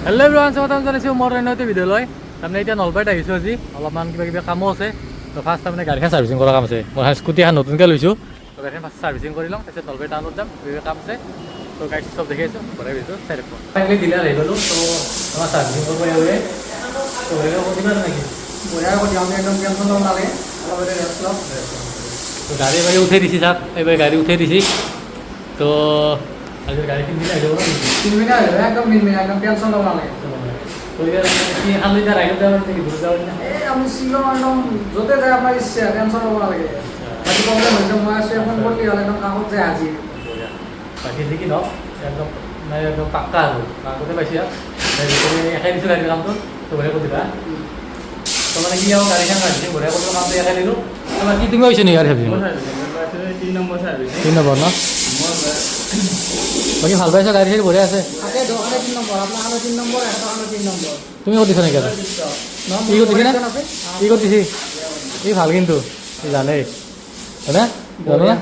Hello' everyone, স্বাগতম জনাইছোঁ মোৰ অন্য এটা ভিডিঅ' লৈ। তাৰমানে এতিয়া নলবাৰীত আহিছোঁ, আজি অলপমান কিবা কিবি কামো আছে। তো ফাৰ্ষ্ট তাৰমানে গাড়ীখন ছাৰ্ভিচিং কৰা কাম আছে। মই এখন স্কুটি এখন নতুনকৈ লৈছোঁ। তো গাড়ীখন ফাৰ্ষ্ট ছাৰ্ভিচিং কৰি লওঁ, তাৰপিছত নলবাৰী টাউনত যাম, কিবা কিবি কাম আছে। তো গাড়ী চব দেখি আছোঁ, ঘৰে ভিডিঅ' চাই থাকিব। ফাইনেলি ডিলাৰ আহি গ'লোঁ। তো আমাৰ ছাৰ্ভিচিং কৰিব এওঁৱে। তো হেৰি দিবা নেকি? বঢ়িয়া কৰি দিওঁ, আমি একদম টেনশ্যন ল'ব নালাগে, অলপ ৰেষ্ট লওক। তো গাড়ী বাৰী উঠাই দিছি চাওক, এইবাৰ গাড়ী উঠাই দিছি। তো আজি গাড়ী কিনি আহি যাব। তিনমিনা হৈ যাব, একদম মিনমিনা, একদম টেনশ্যন ল'ব নালাগে। তো এতিয়া কি এখন এতিয়া ৰাইডত যাব নেকি, দূৰ যাব নে? এই আমি শ্বিলং একদম য'তে যায় আপোনাৰ ইচ্ছা, টেনশ্যন ল'ব নালাগে। বাকী প্ৰব্লেম হৈছে মই আছোঁ, এখন কৰিলে হ'ল, একদম কাষত যায় হাজিৰ। বঢ়িয়া। বাকী যি কি নহওক, একদম মানে একদম পাক্কা আৰু আগতে পাইছি আৰু এখাই দিছোঁ গাড়ীৰ কামটো। তো বঢ়িয়া কৰি দিবা। তো মানে কি আৰু গাড়ীখন চাৰ্ভিচিং বঢ়িয়া কৰিব, কামটো এখাই দিলোঁ। তো বাকী তুমি হৈছে নেকি গাড়ী চাৰ্ভিচিং? 3 number servicing. 3 নম্বৰ ন? বাকী ভাল পাইছা, গাড়ী চাড়ী বঢ়িয়া আছে। তাকে দোকানে 3 নম্বৰ, আপোনাৰ খানে 3 নম্বৰ, এখেতৰ খানে 3 নম্বৰ। তুমি ক'ত দিছা নেকি? ই ক'ত দিছে নে? ই ক'ত দিছি? ই ভাল কিন্তু ই জানেই, হয়নে? জানো না।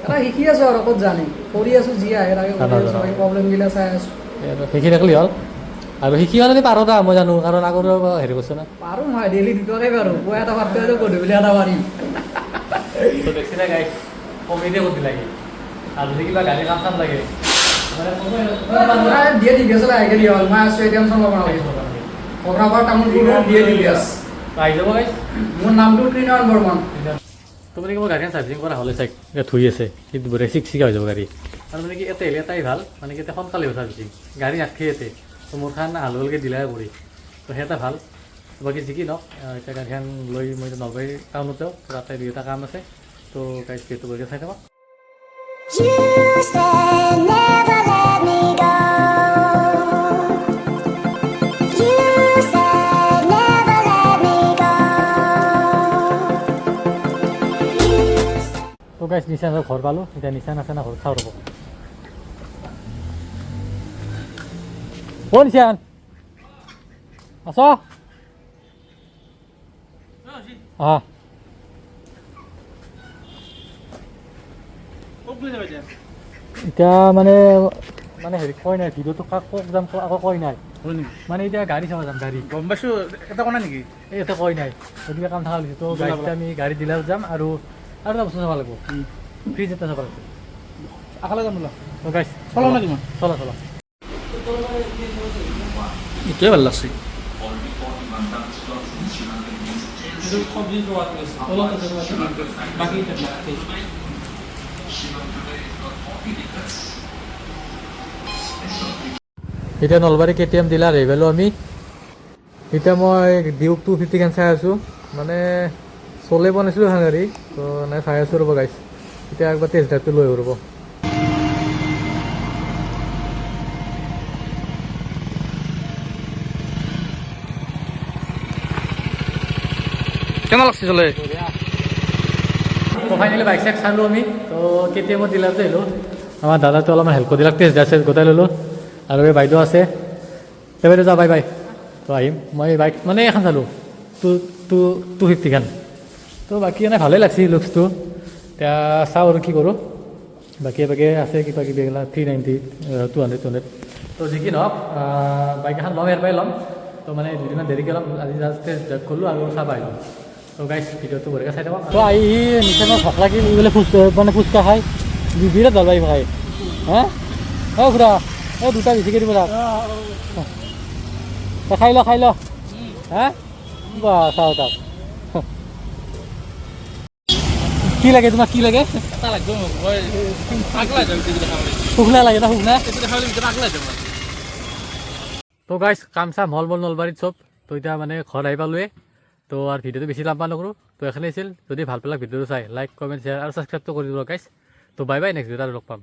এটা শিকি আছোঁ আৰু ক'ত জানিম, কৰি আছোঁ, যি আহে তাকে কৰি আছোঁ। বাকী প্ৰব্লেমগিলা চাই আছোঁ। শিকি থাকিলে হ'ল আৰু শিকি হ'লে পাৰ দা, মই জানো, কাৰণ আগৰ হেৰি কৰিছোঁ না। পাৰোঁ, মই ডেইলি দুটাকে পাৰোঁ, পুৱা এটা পাৰতে আছোঁ, গধূলি এটা পাৰিম। তো দেখছি না গাইছ, কমেডি কৰি লাগে আৰু যদি কিবা গাড়ী কাম চাম লাগে মানে দিয়ে দি গেছে, লাহেকৈ দিয়া হ'ল, মই আছোঁ, টেনশ্যন ল'ব নালাগে। কোকৰাঝাৰ তামোলপুৰ দিয়ে দি গেছ। আহি যাব গাইছ। মোৰ নামটো ত্ৰিনয়ন বৰ্মন। তো মানে কি মোৰ গাড়ীখন চাৰ্ভিচিং কৰা হ'লে চাইক এতিয়া ধুই আছে, কিন্তু বঢ়িয়া চিকচিকা হৈ যাব গাড়ী। আৰু মানে কি ইয়াতে আহিলে এটাই ভাল, মানে কি এতিয়া সোনকালে হ'ব চাৰ্ভিচিং, গাড়ী নাথকে ইয়াতে। তো মোৰখন হালু হালুকৈ দিলাই কৰি, তো সেই এটা ভাল। বাকী যি কি নহওক, এতিয়া গাড়ীখন লৈ মই এতিয়া নলবাৰী টাউনত যাওঁ, তাতে দুই এটা কাম আছে। তো গাড়ী ভিডিঅ'টো বঢ়িয়া চাই থাকক। You said never let me go. You said never let me go. You তো গাইছ, নিশানৰ ঘৰ পালোঁ। এতিয়া নিশান আছে না ঘৰত চাওঁ ৰ'ব। অ' নিশান, আছ? আহা। এতিয়া মানে মানে হেৰি কয় নাই, ভিডিঅ'টো কাক ক'ত যাম আকৌ কয় নাই। মানে এতিয়া গাড়ী চাব যাম, গাড়ী। গম পাইছোঁ, এটা কোনা নেকি? এই ইয়াতে কয় নাই, গতিকে কাম থকা গৈছে। তো গাড়ীতে আমি গাড়ী ডিলাৰত যাম আৰু আৰু এটা বস্তু চাব লাগিব, ফ্ৰিজ এটা চাব লাগিব। আকালে যাম বোলা। তো গাইছ। চলাও নেকি মই? চলা চলা। এইটোৱে ভাল লাগছে। এতিয়া নলবাৰী কেটিএম ডিলাৰ আহি পালোঁ আমি। এতিয়া মই ডিউক 250খন চাই আছোঁ, মানে চলে পোৱা নাছিলোঁ এখন গাড়ী। তো নাই, চাই আছোঁ ৰ'ব গাইছ। এতিয়া একবাৰ টেষ্ট ড্ৰাইভটো লৈ আহিব ৰ'ব। কেনে লাগছে চলে? তো ফাইনেলি বাইক চাইক চালোঁ আমি। তো কেটিএমৰ ডিলাৰতে আহিলোঁ। আমাৰ দাদাটো অলপমান হেল্প কৰি দিলাক, টেষ্ট ড্ৰাইভ চাইভ গোটাই ল'লোঁ। আৰু এই বাইদেউ আছে। তে বাইদেউ যা, বাই বাই। তো আহিম। মই বাইক মানে এখন চালোঁ, টু টু 250খন। তো বাকী এনে ভালেই লাগছে লুকছটো। এতিয়া চাওঁ আৰু কি কৰোঁ। বাকী বাকী আছে কিবা কিবি এইগিলা 390, 200 200। তো যি কি নহওক, বাইক এখন ল'ম, ইয়াৰ পৰাই ল'ম। তো মানে দুদিনমান দেৰিকৈ ল'ম, আজি জাষ্ট টেষ্ট ড্ৰাইভ কৰিলোঁ আৰু চাব আহিলোঁ। তো গাইছ, ভিডিঅ'টো বঢ়িয়াকৈ চাই থাকক। তো আহি নিচানৰ ভোক লাগিল, ই বোলে ফুচকা, মানে ফুচকা খাই বিৰাট ভাল পায় খাই। হা অ' খুৰা, এই দুটা বেছিকৈ দিব তাক। তই খাই ল, খাই ল। হা বা চাওঁ তাক কি লাগে, তোমাক কি লাগে? এটা লাগব মোক, মই পাগলা যাম এইটো দেখা পালে। শুকনা লাগে না, শুকনা? এইটো দেখা পালে ভিতৰত পাগলা যাম। তো গাইছ, কাম চাম হ'ল মোৰ নলবাৰীত চব। তো এতিয়া মানে ঘৰ আহি পালোৱে। তো আৰু ভিডিঅ'টো বেছি লাম্বা নকৰোঁ। তো এইখিনি আছিল। যদি ভাল পালাক ভিডিঅ'টো চাই লাইক, কমেণ্ট, শ্বেয়াৰ আৰু ছাবস্ক্ৰাইবটো কৰি দিব গাইছ। তো বাই বাই, নেক্সট ভিডিঅ'ত আৰু লগ পাম।